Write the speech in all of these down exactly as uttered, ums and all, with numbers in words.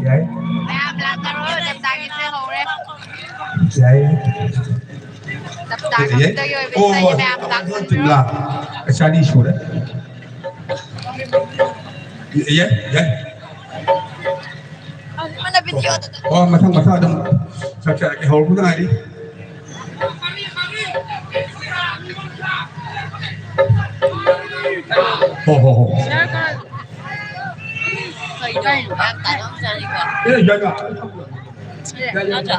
ꯌꯥꯏ꯫ ꯃꯌꯥꯝ ꯂꯥꯛꯅꯔꯣ, ꯖꯟꯇꯥꯒꯤ ꯁꯦꯜ ꯍꯧꯔꯦ꯫ ꯌꯥꯏ꯫ ꯖꯟꯇꯥ ꯌꯥꯏ꯫ ꯀꯝꯄ꯭ꯌꯨꯇꯔꯒꯤ ꯑꯣꯏꯕ ꯑꯣ, ꯏꯁꯩꯁꯦ ꯃꯌꯥꯝ ꯂꯥꯛꯅꯔꯣ꯫ ꯇꯤꯝꯂꯥ? ꯆꯥꯅꯤ ꯁꯨꯔꯦ꯫ ꯌꯥꯏ, ꯌꯥꯏ꯫ ꯍꯧꯖꯤꯛ ꯃꯥꯅ ꯚꯤꯗꯤꯑꯣꯗ ꯑꯣ, ꯃꯊꯪ, ꯃꯊꯪ ꯑꯗꯨꯝ ꯆꯠꯆꯔꯛꯀꯦ꯫ ꯍꯧꯔꯛꯄꯗ ꯉꯥꯏꯔꯤ꯫ ꯍꯣ, ꯍꯣ, ꯍꯣ꯫ ꯀꯩꯅꯣ? ꯌꯥꯝ ꯇꯥꯟꯅꯕ ꯆꯥꯅꯤꯀꯣ꯫ ꯑꯦ, ꯌꯥꯏ, ꯌꯥꯏ꯫ ꯌꯥꯏ, ꯌꯥꯏ꯫ ꯅꯠꯇ꯭ꯔꯥ?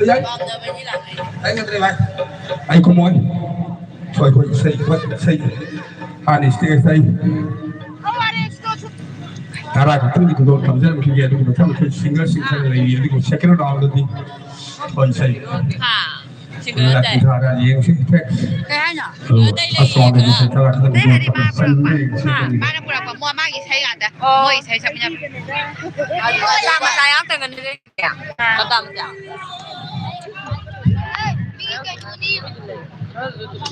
ꯌꯥꯏ꯫ ꯄꯥꯝꯗꯕꯩꯗꯤ ꯂꯥꯛꯑꯣꯏ꯫ ꯌꯥꯏ, ꯅꯠꯇ꯭ꯔꯦ, ꯚꯥꯏ꯫ ꯑꯩ ꯈꯨꯝꯃꯣꯏ꯫ ꯍꯣꯏ, ꯍꯣꯏ, ꯏꯁꯩ, ꯍꯣꯏ, ꯏꯁꯩ꯫ ꯍꯥꯟꯅ ꯏꯁꯇꯦꯖꯇ ꯑꯩ ꯇꯔꯥ ꯈꯛꯇꯪꯗꯤ ꯈꯨꯗꯣꯜ ꯇꯝꯖꯔꯝꯈꯤꯒꯦ, ꯑꯗꯨꯒ ꯃꯊꯪ ꯃꯊꯪ ꯁꯤꯡꯒꯔꯁꯤꯡ ꯈꯔ ꯂꯩꯔꯤ, ꯑꯗꯨꯒ ꯁꯦꯀꯦꯟ ꯔꯥꯎꯟꯗꯗꯤ ꯍꯣꯏ, ꯏꯁꯩ꯫ ꯍꯥ, ꯁꯤꯡꯒꯔ ꯑꯇꯩ? ꯂꯥꯛꯄꯤ ꯊꯥꯔ ꯌꯦꯡꯁꯤ, ꯏꯐꯦꯛ꯫ ꯀꯩ ꯍꯥꯏꯅꯣ? ꯑꯗꯣ ꯁꯤꯡꯒꯔ ꯑꯇꯩ ꯑꯁꯣꯝꯗꯗꯤ ꯂꯩꯔꯤꯕ꯭ꯔꯥ? ꯏꯁꯩ ꯇꯔꯥ ꯈꯛꯇꯪ ꯈꯨꯗꯣꯜ ꯇꯝꯖꯔꯝꯈꯤꯒꯦ꯫ ꯃꯥꯅ ꯄꯨꯔꯛꯄ ꯃꯣ-, ꯃꯥꯒꯤ ꯏꯁꯩ ꯉꯥꯛꯇ꯫ ꯑꯣ꯫ ꯃꯣꯏ ꯏꯁꯩ ꯁꯛꯃꯤꯟꯅꯕ꯫ ꯑꯗꯨ ꯑꯣꯖꯥ ꯃꯆꯥ ꯌꯥꯎꯗ꯭ꯔꯒꯅ ꯃꯇꯝꯁꯦ꯫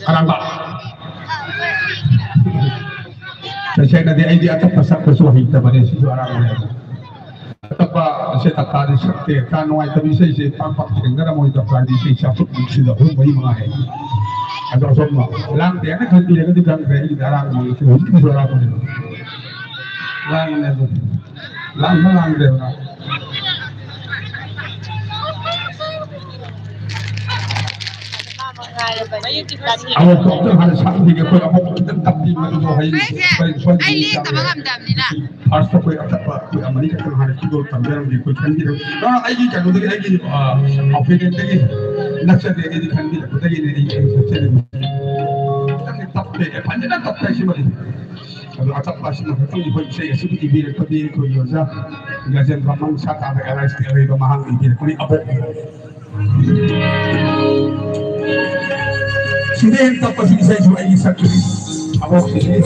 ꯑꯔꯥꯡꯕ꯫ ꯇꯁꯦꯡꯅꯗꯤ ꯑꯩꯗꯤ ꯑꯇꯞꯄ ꯁꯛꯄꯁꯨ ꯍꯩꯇꯕꯅꯦ, ꯁꯤꯁꯨ ꯑꯔꯥꯡꯕꯅꯦ꯫ ꯑꯇꯞꯄ ꯁꯦ ꯇꯞꯇꯥꯗꯤ ꯁꯛꯇꯦ꯫ ꯀꯥ ꯅꯨꯡꯉꯥꯏꯇꯕ ꯏꯁꯩꯁꯦ ꯄꯥꯛ ꯄꯥꯛ ꯊꯦꯡꯅꯔꯝꯃꯣꯏ, ꯇꯞꯇꯥꯗꯤ ꯏꯁꯩ ꯆꯥꯇ꯭ꯔꯨꯛ ꯃꯨꯛꯁꯤꯗ ꯑꯍꯨꯝ ꯃꯔꯤ ꯃꯉꯥ ꯍꯦꯛ꯫ ꯑꯗꯣ ꯑꯁꯣꯝ ꯂꯥꯡꯗꯦꯅ ꯈꯟꯕꯤꯔꯒꯗꯤ ꯈꯪꯗ꯭ꯔꯦ, ꯑꯩꯒꯤꯗꯤ ꯑꯔꯥꯡꯕꯅꯦ, ꯍꯧꯖꯤꯛꯀꯤꯁꯨ ꯑꯔꯥꯡꯕꯅꯦ꯫ ꯂꯥꯡꯕꯅꯦ ꯑꯗꯨ꯫ ꯂꯥꯡꯕ ꯂꯥꯡꯗꯦꯕ꯫ ꯑꯃꯨꯛ ꯑꯝꯇꯪ ꯍꯥꯟꯅ ꯁꯛꯈꯤꯒꯦ, ꯑꯩꯈꯣꯏ ꯑꯃꯨꯛ ꯈꯤꯇꯪ ꯇꯞꯄꯤ, ꯃꯗꯨꯗꯣ ꯍꯌꯦꯡ ꯍꯌꯦꯡ ꯁꯣꯏꯗꯅ ꯑꯩ ꯂꯦꯡꯗꯕ ꯉꯝꯗꯕꯅꯤꯅ꯫ ꯐꯥꯔꯁꯇ ꯑꯩꯈꯣꯏ ꯑꯇꯞꯄ ꯑꯩꯈꯣꯏ ꯑꯃꯅꯤ ꯈꯛꯇꯪ ꯍꯥꯟꯅ ꯈꯤꯗꯣ ꯇꯝꯖꯔꯝꯒꯦ, ꯑꯩꯈꯣꯏ ꯈꯟꯕꯤꯔꯝꯒꯦ꯫ ꯑ, ꯑꯩꯒꯤ ꯀꯩꯅꯣꯗꯒꯤ, ꯑꯩꯒꯤ, ꯑ, ꯑꯣꯄꯤꯅꯤꯌꯟꯗꯒꯤ ꯅꯠꯆꯗꯦ, ꯑꯩꯗꯤ ꯈꯟꯕꯤꯔꯛꯄꯗꯒꯤꯅꯦ ꯑꯩ, ꯑꯩ ꯆꯠꯆꯔꯤꯕꯅꯤ꯫ ꯈꯤꯇꯪꯗꯤ ꯇꯞꯄꯦ, ꯐꯖꯅ ꯇꯞꯄꯦ ꯁꯤꯃꯗꯤ꯫ ꯑꯗꯣ ꯑꯇꯞꯄ ꯑꯁꯤꯅ ꯈꯛꯇꯪ ꯑꯩꯈꯣꯏ ꯏꯁꯩ ꯑꯁꯤꯕꯨ ꯏꯕꯤꯔꯛꯄꯗꯤ ꯑꯩꯈꯣꯏꯒꯤ ꯑꯣꯖꯥ ꯒꯖꯦꯟꯗ꯭ꯔ ꯃꯪ ꯁꯥ ꯇꯥꯕ ꯑꯦꯂꯥꯏꯟꯁꯀꯤ ꯑꯔꯩꯕ ꯃꯍꯥꯛꯅ ꯏꯕꯤꯔꯛꯄꯅꯤ꯫ ꯑꯕꯣꯛ꯫ ꯁꯤꯗꯩ ꯍꯦꯟ ꯇꯞꯄꯁꯤ ꯏꯁꯩꯁꯨ ꯑꯩꯒꯤ ꯁꯛꯄꯅꯤ꯫ ꯑꯕꯣꯛꯁꯤꯗꯤ꯫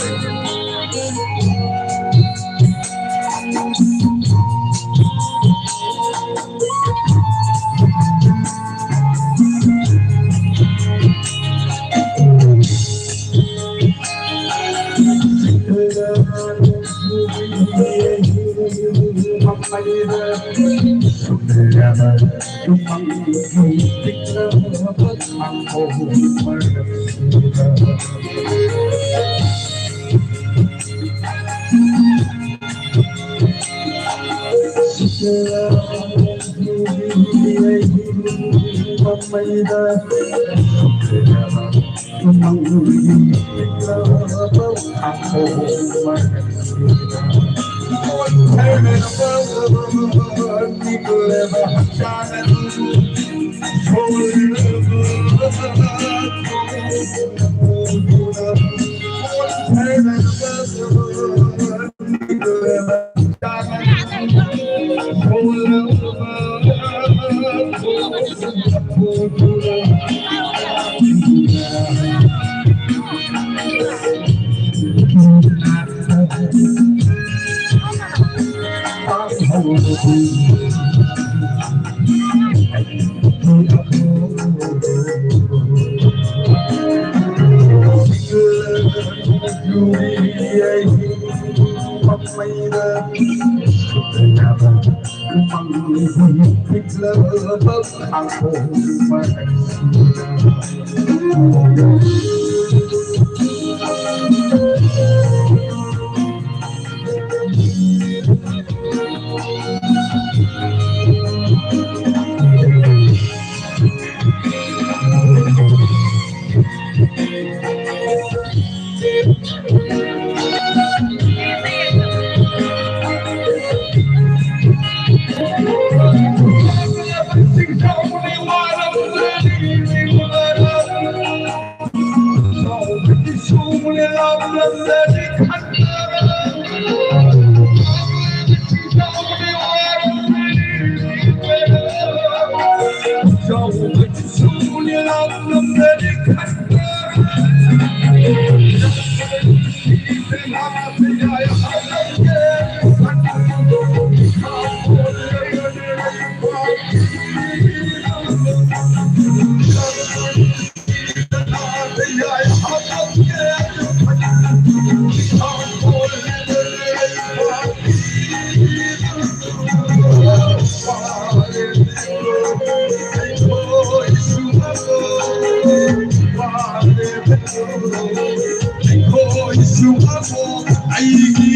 ꯑꯩꯒꯤ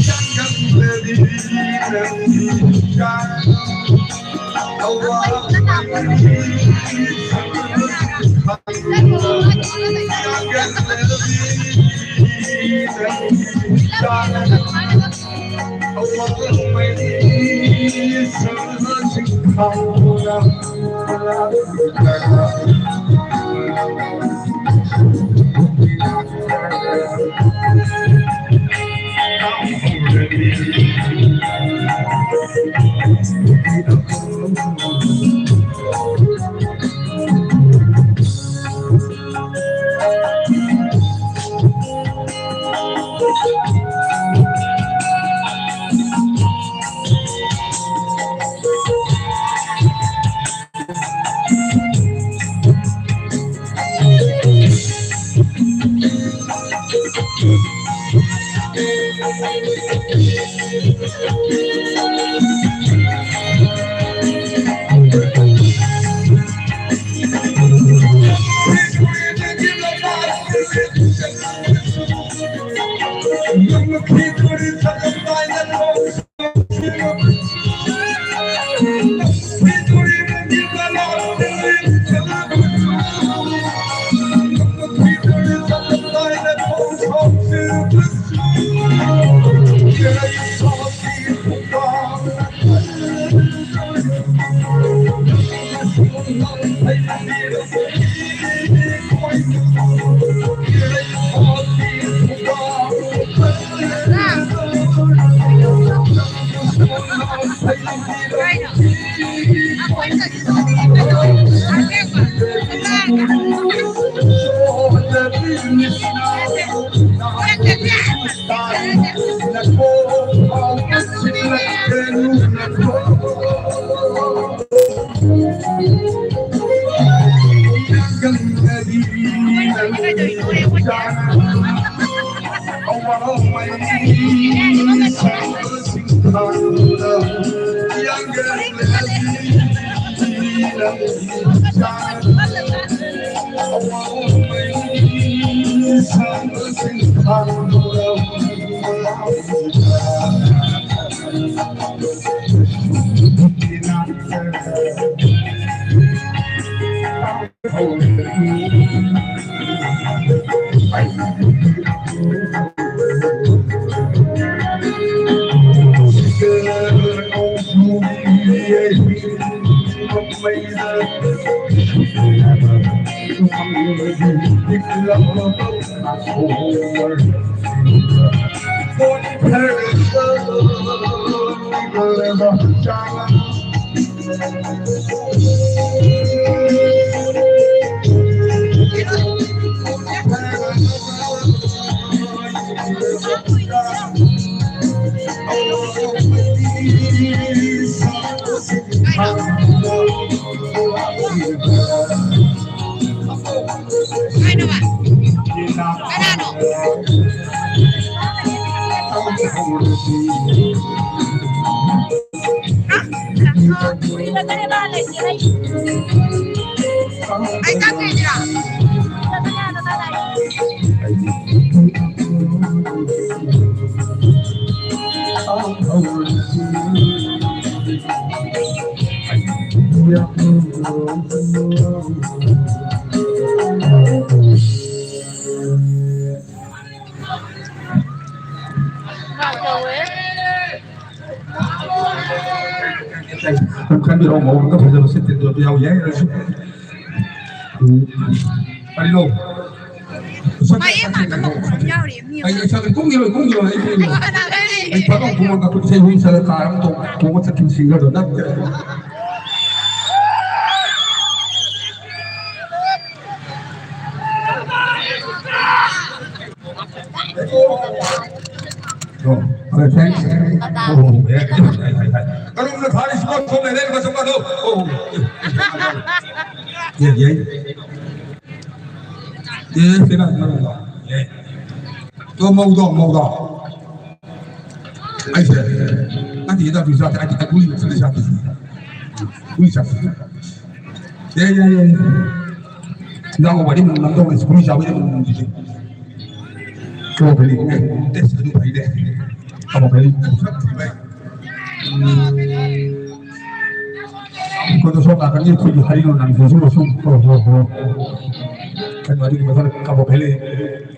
ꯌꯥꯡꯒꯪꯗꯗꯤ ꯅꯪꯒꯤ ꯌꯥꯡꯒꯪꯗꯗꯤ ꯀꯩꯅꯣꯕ? ꯀꯅꯥꯅꯣ? ꯑꯩ ꯆꯥꯛ ꯊꯤꯔꯤꯔꯣ? ꯑꯗꯨꯝ ꯈꯟꯕꯤꯔꯣ, ꯃꯑꯣꯡꯗ ꯐꯖꯕ ꯁꯤꯠꯇꯦ, ꯑꯗꯨ ꯌꯥꯎ ꯌꯥꯏ, ꯑꯗꯨꯁꯨ꯫ ꯎꯝ, ꯀꯔꯤꯅꯣ? ꯃꯌꯦꯛ ꯉꯥꯛꯇ ꯃꯈꯣꯟ ꯌꯥꯎꯔꯤ, ꯃꯤ ꯑꯩ, ꯑꯩ ꯁꯥꯒꯠ-, ꯀꯨꯝꯈꯤꯔꯣꯏ, ꯀꯨꯝꯈꯤꯔꯣꯏ, ꯑꯩ ꯀꯨꯝꯈꯤꯔꯣꯏ꯫ ꯑꯩꯉꯣꯟꯗ ꯍꯥꯏꯔꯛꯏ꯫ ꯑꯩ ꯊꯕꯛ ꯄꯨꯝꯅꯃꯛꯇ ꯏꯁꯩ ꯍꯨꯝ ꯁꯥꯔ ꯀꯥꯔ ꯑꯃ ꯇꯣꯡ-, ꯇꯣꯡꯉ ꯆꯠꯈꯤꯕ ꯁꯤꯡꯒꯔꯗꯣ ꯅꯠꯇꯦ꯫ Oh, okay, thanks. Oh, yeah, yeah, yeah, yeah. ꯀꯔꯝꯅ ꯐꯥꯔꯤꯁꯤꯕꯣ? ꯁꯣꯝꯗ ꯂꯩꯔꯤꯕ ꯁꯨꯝ ꯀꯥꯗꯣ꯫ Oh. Yeah, yeah. Yeah, ꯁꯤꯅ ꯃꯔꯝꯗꯣ꯫ Yeah. ꯇꯣ, ꯃꯧꯗꯣ, ꯃꯧꯗꯣ꯫ ꯑꯩꯁꯦ, ꯅꯪꯗꯤ ꯍꯤꯗꯥꯛ ꯒꯨꯂꯤ ꯆꯥꯗꯦ, ꯑꯩꯗꯤ ꯒꯨꯂꯤ ꯆꯥꯗꯦ, ꯆꯥꯗꯦ꯫ ꯒꯨꯂꯤ ꯆꯥꯗꯦ꯫ ꯌꯥꯏ, ꯌꯥꯏ, ꯌꯥꯏ꯫ ꯏꯟꯖꯥꯡ ꯍꯥꯎꯕꯗꯤ ꯃꯅꯝ ꯅꯝꯗꯧꯅꯦ, ꯁꯧꯒ꯭ꯔꯤ ꯆꯥꯕꯩꯗꯤ ꯃꯅꯝ ꯅꯝꯗꯣꯏꯁꯦ꯫ ꯀꯕꯣꯛ ꯐꯦꯂꯤ, ꯑꯦ, ꯇꯦꯁ ꯑꯗꯨ ꯐꯩꯅꯦ꯫ ꯀꯕꯣꯛ ꯐꯦꯂꯤ ꯈꯔ ꯊꯤꯕ ꯌꯥꯏ꯫ ꯑꯩꯈꯣꯏꯗꯣ ꯁꯣꯝ ꯅꯥꯀꯟꯒꯤ ꯑꯩꯈꯣꯏꯒꯤ ꯍꯔꯤ ꯅꯣꯡꯅꯥꯡꯁꯤꯁꯨ ꯁꯨꯝ, ꯍꯣ, ꯍꯣ, ꯍꯣ꯫ ꯀꯩꯅꯣ, ꯑꯗꯨꯒꯤ ꯃꯊꯛꯇ ꯀꯕꯣꯛ ꯐꯦꯂꯤ,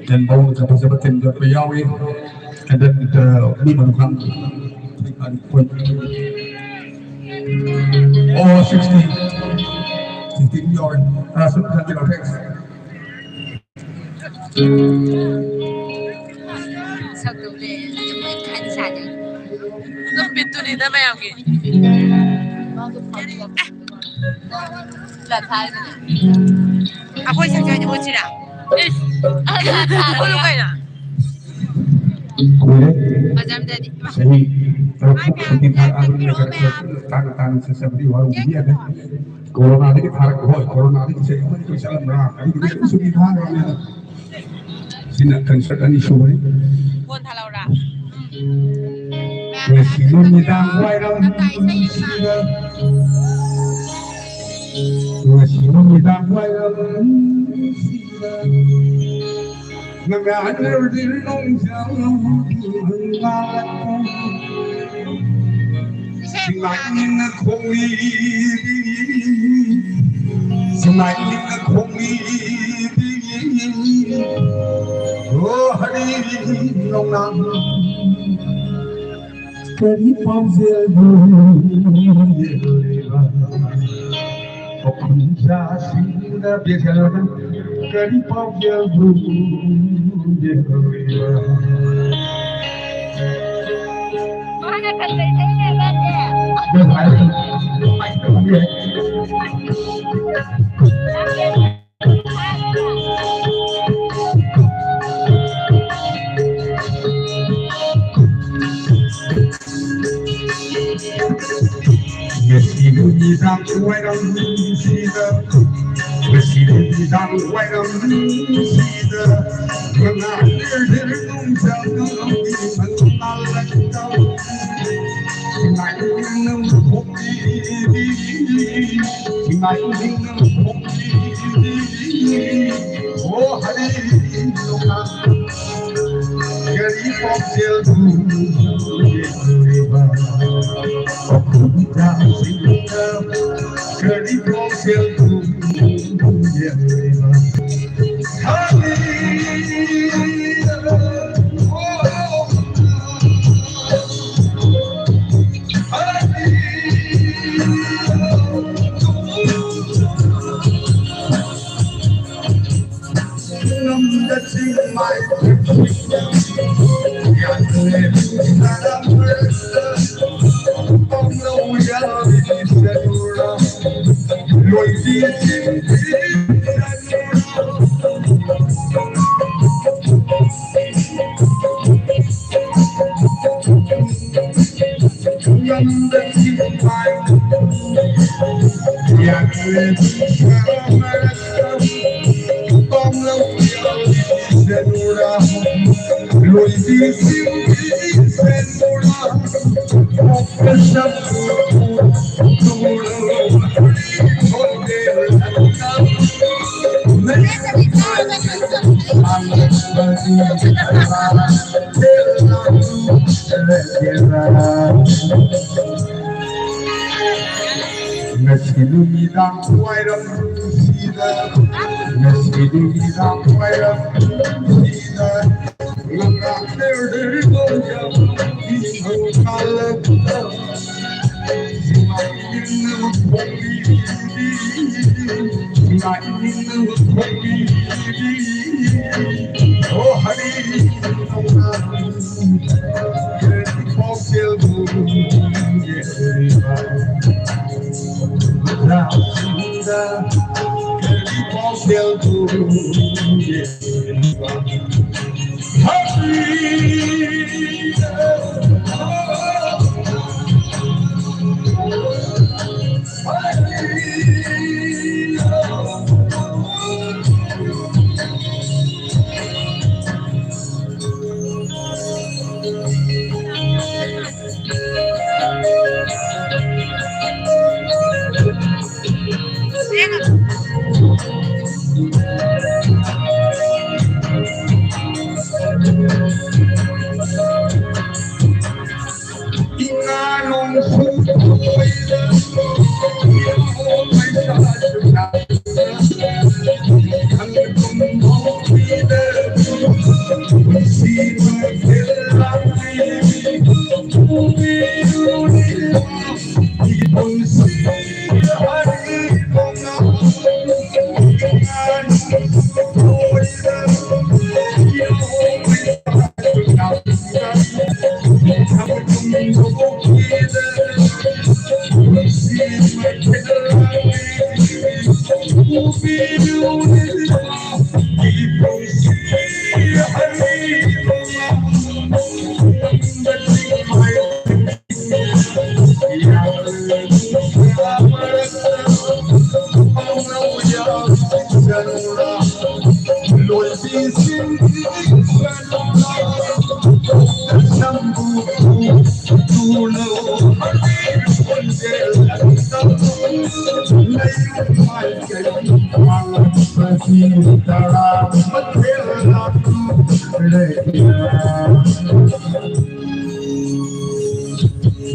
ꯇꯦꯟ ꯕꯥꯎꯟ ꯐꯖ ꯐꯖꯕ ꯇꯤꯝ ꯌꯣꯠꯄ ꯌꯥꯎꯏ꯫ And then, uh, ꯃꯤ ꯃꯔꯨ ꯈꯪ-, ꯑꯣ, sixty. Sixty ꯌꯧꯔꯦ꯫ ꯑ, ꯁꯨꯝ ꯈꯟꯖꯤꯜꯂꯣ, thanks꯫ ꯁꯛꯇꯨꯅꯦ, ꯑꯗꯨꯝ ꯈꯟ ꯁꯥꯟꯅꯩ꯫ ꯑꯗꯨꯝ ꯕꯤꯠꯇꯨꯅꯤꯗ ꯃꯌꯥꯝꯒꯤ꯫ ꯑꯩꯈꯣꯏ ꯁꯛꯁꯦ ꯑꯣꯏꯅ ꯎꯠꯁꯤꯔꯥ? ꯏꯁ! ꯎꯠꯂꯨ ꯀꯩꯅꯣ꯫ ꯀꯨꯏꯔꯦ꯫ ꯐꯖꯔꯝꯗ꯭ꯔꯗꯤ꯫ ꯆꯍꯤ ꯇꯔꯨꯛ ꯇꯔꯨꯛ ꯇꯥꯡꯅ ꯇꯥꯡꯅ ꯆꯠꯆꯕꯗꯤ ꯋꯥꯔꯧꯕꯤꯕ ꯌꯥꯗꯦ꯫ ꯀꯣꯔꯣꯅꯥꯗꯒꯤ ꯊꯥꯔꯛꯄ, ꯍꯣꯏ, ꯀꯣꯔꯣꯅꯥꯗꯒꯤ ꯆꯍꯤ ꯑꯃꯅꯤ ꯈꯛ ꯆꯠꯂꯝꯕ꯭ꯔꯥ? ꯑꯗꯨꯗꯨꯒꯤ ꯑꯗꯨꯝ ꯁꯨꯇꯤ ꯊꯥꯈ꯭ꯔꯕꯅꯤꯗ꯫ ꯁꯤꯅ concert ꯑꯅꯤ ꯁꯨꯕꯅꯤ꯫ ꯀꯣꯟ ꯊꯥꯂꯧꯔꯥ? ꯉꯁꯤ ꯅꯨꯃꯤꯗꯥꯡ ꯋꯥꯏꯔꯝ ꯁꯤꯗ, ꯉꯁꯤ ꯅꯨꯃꯤꯗꯥꯡ ꯋꯥꯏꯔꯝ ꯁꯤꯗ, ꯅꯪꯅ ꯍꯥꯏꯅꯔꯨꯗꯤ ꯅꯣꯡꯖꯥꯎ ꯉꯥꯜꯂꯛꯄ꯫ ꯁꯤꯃꯥꯏꯅꯤꯅ ꯈꯣꯡꯂꯤꯕꯤ, ꯁꯤꯃꯥꯏꯅꯤꯅ ꯈꯣꯡꯂꯤꯕꯤ꯫ ꯑꯣ ꯍꯔꯤ ꯅꯣꯡꯅꯥꯡ, ꯀꯔꯤ ꯄꯥꯎꯖꯦꯜꯕꯨ ꯌꯦꯡꯂꯤꯕ? ꯄꯥꯎꯈꯨꯝꯁꯥꯁꯤꯡꯗ ꯕꯦꯖꯔꯗ ꯀꯔꯤ ꯄꯥꯎꯖꯦꯜꯕꯨ ꯌꯦꯡꯂꯤꯕ? ꯃꯥꯅ ꯀꯔꯤ ꯂꯩꯊꯩꯅꯦꯕꯁꯦ? ꯑꯗꯨ ꯍꯥꯏꯔ ꯑꯗꯨꯃꯥꯏꯅ ꯇꯧꯕ ꯌꯥꯏ꯫ ꯉꯁꯤ ꯅꯨꯃꯤꯗꯥꯡ ꯋꯥꯏꯔꯝꯁꯤꯗ, ꯉꯁꯤ ꯅꯨꯃꯤꯗꯥꯡ ꯋꯥꯏꯔꯝꯁꯤꯗ, ꯃꯉꯥꯜ ꯂꯩꯔꯦ ꯅꯨꯡꯁꯥ ꯉꯥꯜꯂꯛꯇ꯫ ꯁꯤꯃꯥꯏ ꯅꯪ ꯈꯣꯡꯕꯤ, ꯁꯤꯃꯥꯏ ꯅꯪ ꯈꯣꯡꯕꯤ꯫ ꯑꯣ ꯍꯔꯤ ꯅꯣꯡꯅꯥꯡ ꯀꯔꯤ ꯄꯥꯎꯖꯦꯜꯕꯨ ꯌꯦꯡꯂꯤꯕ? ꯈꯨꯟꯖꯥꯁꯤꯡꯅ ꯀꯔꯤ ꯄꯥꯎꯖꯦꯜꯕꯨ ꯌꯦꯡꯂꯤꯕ? ꯍꯔꯤ ꯉꯁꯤ ꯅꯨꯃꯤꯗꯥꯡ ꯋꯥꯏꯔꯝꯁꯤꯗ, ꯉꯁꯤ ꯅꯨꯃꯤꯗꯥꯡ ꯋꯥꯏꯔꯝꯁꯤꯗ, ꯉꯝꯂꯥꯡ ꯂꯩꯔꯗ꯭ꯔꯤꯕ ꯌꯥꯝ ꯏꯪꯕ ꯀꯥꯂꯛꯇ, ꯁꯤꯃꯥꯏ ꯏꯪꯅ ꯐꯣꯡꯕꯤꯔꯤ, ꯁꯤꯃꯥꯏ ꯏꯪꯅ ꯐꯣꯡꯕꯤꯔꯤ꯫ ꯑꯣ ꯍꯔꯤ ꯅꯣꯡꯅꯥꯡ ꯄꯥꯎꯖꯦꯜꯕꯨ ꯌꯦꯡꯂꯤꯕ, ꯔꯥꯁꯤꯗ ꯄꯥꯎꯖꯦꯜꯕꯨ ꯌꯦꯡꯂꯤꯕ꯫ ꯍꯔꯤ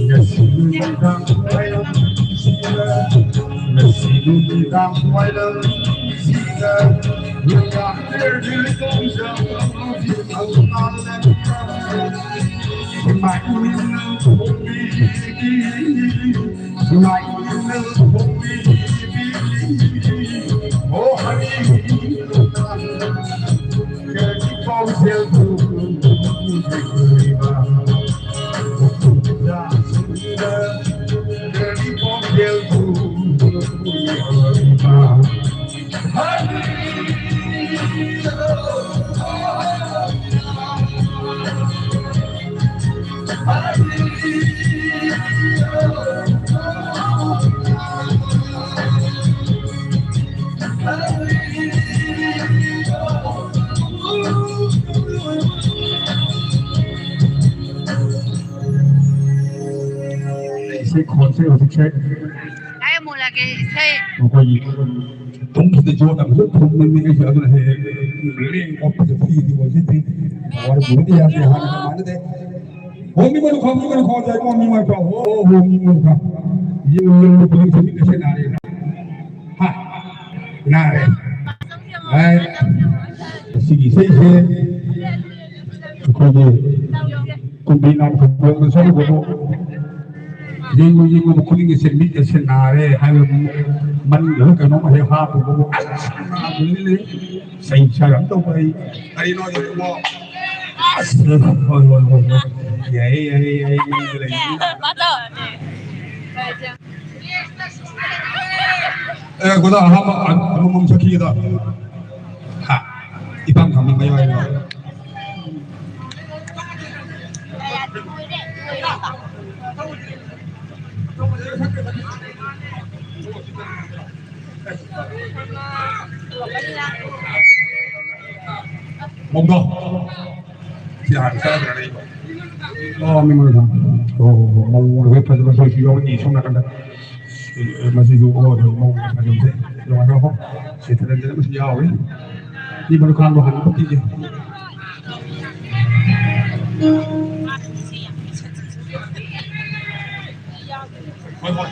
ꯉꯁꯤ ꯅꯨꯃꯤꯗꯥꯡ ꯋꯥꯏꯔꯝꯁꯤꯗ, ꯉꯁꯤ ꯅꯨꯃꯤꯗꯥꯡ ꯋꯥꯏꯔꯝꯁꯤꯗ, ꯂꯩꯕꯥꯛ ꯇꯧꯖꯕ ꯃꯥꯂꯦꯝ ꯏꯃꯥ ꯏꯕꯦꯟꯅ ꯊꯣꯡꯕꯤꯔꯤ꯫ ꯏꯁꯩ ꯈꯣꯟꯁꯦ ꯍꯧꯖꯤꯛꯁꯦ ꯀꯥꯏ ꯑꯃꯨꯛ ꯂꯥꯛꯀꯦ ꯏꯁꯩ? ꯑꯩꯈꯣꯏꯒꯤ ꯇꯨꯝꯕꯗ ꯌꯣꯠ ꯑꯃꯁꯨ ꯊꯨꯝꯕꯅꯤ ꯑꯩꯁꯨ, ꯑꯗꯨꯅ ꯍꯦꯛ ꯍꯦꯛ ꯂꯦꯡ ꯑꯣꯠꯄꯁꯦ ꯐ꯭ꯔꯤꯗꯤ ꯑꯣꯏꯖꯗꯦ꯫ ꯋꯥꯔꯧꯕꯤꯕꯗꯤ ꯌꯥꯗꯦ, ꯍꯥꯟꯅꯒ ꯃꯥꯟꯅꯗꯦ꯫ ꯍꯣ, ꯃꯤ ꯃꯔꯨ ꯈꯣ, ꯃꯤ ꯃꯔꯨ ꯈꯣ, ꯖꯥꯏ ꯀꯣ, ꯃꯤ ꯃꯔꯨ ꯈꯣ, ꯍꯣ, ꯍꯣ, ꯃꯤ ꯃꯔꯨ ꯈꯣ꯫ ꯌꯦꯡꯉꯨ, ꯌꯦꯡꯉꯨ, ꯄꯨꯂꯤꯁ ꯃꯤꯠ ꯑꯁꯦ ꯅꯥꯔꯦ꯫ ꯍꯥ? ꯅꯥꯔꯦ꯫ ꯑꯦ, ꯑꯁꯤꯒꯤ ꯏꯁꯩꯁꯦ ꯑꯩꯈꯣꯏꯒꯤ ꯀꯨꯝꯕꯤ ꯅꯥꯎ ꯈꯣꯡꯕꯣꯡꯗ ꯆꯠꯂꯨꯕꯕꯨ ꯌꯦꯡꯉꯨ, ꯌꯦꯡꯉꯨ, ꯃꯈꯨꯠꯅꯤꯡꯒꯤꯁꯦ ꯃꯤꯠ ꯑꯁꯦ ꯅꯥꯔꯦ ꯍꯥꯏꯕ ꯃꯅꯤꯡꯗ ꯀꯩꯅꯣꯝ ꯍꯦꯛ ꯍꯥꯞꯄꯨꯕꯕꯨ ꯑꯁ ꯅꯥꯕꯅꯤꯅꯦ꯫ ꯆꯩ ꯆꯥꯔꯝ ꯇꯧꯕ ꯑꯩ꯫ ꯀꯔꯤꯅꯣ ꯍꯧꯖꯤꯛ ꯏꯕꯣ? ꯑꯁ, ꯍꯣꯏ, ꯍꯣꯏ, ꯍꯣꯏ, ꯍꯣꯏ꯫ ꯌꯥꯏꯌꯦ, ꯌꯥꯏꯌꯦ, ꯌꯥꯏꯌꯦ, ꯃꯅꯤꯡꯗ ꯂꯩ꯫ ꯃꯥꯗꯣ꯫ ꯑꯦ, ꯒꯣꯗꯥ, ꯑꯍꯥꯟꯕ ꯑꯃꯃꯝ ꯆꯠꯈꯤꯒꯦꯗ꯫ ꯍꯥ, ꯏꯄꯥꯝ ꯊꯥꯃꯤ ꯃꯌꯥꯏ ꯋꯥꯏꯗ꯫ ꯃꯧꯗꯣ꯫ ꯁꯤ ꯍꯥꯟꯅ ꯆꯠꯂꯒ ꯂꯩꯕ꯫ ꯑꯣ, ꯃꯤ ꯃꯣꯏꯗꯣ꯫ ꯑꯣ, ꯍꯣ, ꯍꯣ, ꯃꯧ ꯑꯣꯏꯕꯩ ꯐꯖꯕ ꯁꯣꯏꯁꯨ ꯌꯥꯎꯔꯤ, ꯁꯣꯝ ꯅꯥꯀꯟꯗ꯫ ꯃꯁꯤꯁꯨ, ꯑꯣ, ꯃꯧ ꯐꯖꯕꯁꯦ꯫ ꯅꯨꯡꯉꯥꯏꯈ꯭ꯔꯦꯀꯣ꯫ ꯁꯤ ꯊꯤꯜꯍꯟꯗꯅ ꯑꯃꯁꯨ ꯌꯥꯎꯔꯤ꯫ ꯃꯤ ꯃꯔꯨ ꯈꯥꯡꯕ ꯍꯥꯟꯅ ꯐꯨꯠꯄꯤꯒꯦ꯫ ꯍꯣꯏ, ꯍꯣꯏ꯫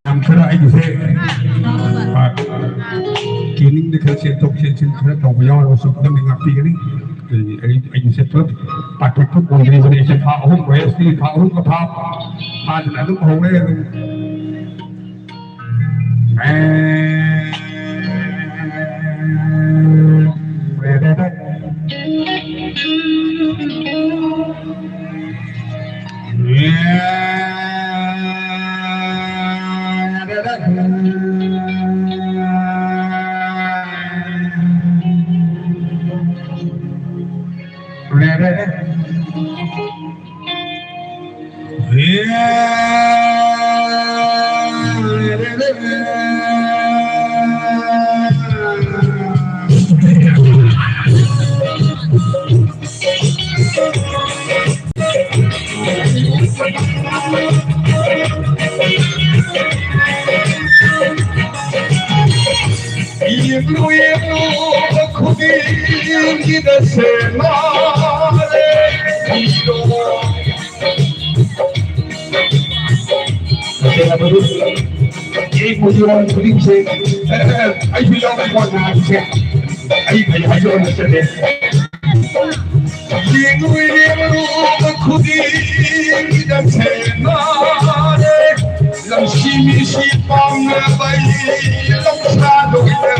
ꯌꯥꯝ ꯈꯔ ꯑꯩꯒꯤꯁꯦ, ꯑ, ꯀꯦꯅꯤꯡꯗ ꯈꯔ ꯆꯦꯟꯊꯣꯛ ꯆꯦꯟꯁꯤꯟ ꯈꯔ ꯇꯧꯕ ꯌꯥꯎꯔꯒꯁꯨ ꯈꯤꯇꯪꯗꯤ ꯉꯥꯛꯄꯤꯒꯅꯤ꯫ ꯑꯩ, ꯑꯩ, ꯑꯩꯒꯤꯁꯦ ꯄꯨꯂꯞ ꯄꯥꯊꯣꯛꯄ ꯀꯣꯟꯗ꯭ꯔꯤꯕꯅꯤ꯫ ꯑꯩꯁꯦ ꯊꯥ ꯑꯍꯨꯝ ꯔꯦꯁꯇꯤ ꯊꯥ ꯑꯍꯨꯝꯒ ꯐꯥ-, ꯐꯥꯗꯅ ꯑꯗꯨꯝ ꯍꯧꯔꯦ ꯑꯗꯨꯝ꯫ ꯁꯦꯝꯃꯔꯦ꯫ ꯇꯁꯦꯡꯅ ꯃꯗꯨ ꯑꯩ ꯃꯌꯣꯟ ꯈꯨꯗꯤꯡꯁꯦ, ꯑꯩꯁꯨ ꯌꯥꯎꯔꯤꯀꯣ ꯅꯍꯥꯟꯁꯦ꯫ ꯑꯩ ꯐꯩ ꯍꯥꯏꯖꯧ ꯅꯠꯆꯗꯦ꯫ ꯌꯦꯡꯂꯨ ꯌꯦꯡꯂꯨꯕ ꯈꯨꯗꯤꯡꯗ ꯁꯦꯝꯃꯔꯦ꯫ ꯂꯝꯁꯤ ꯃꯤꯁꯤ ꯄꯥꯝꯅꯕ ꯑꯩ ꯂꯧꯁꯥ ꯂꯣꯏꯅ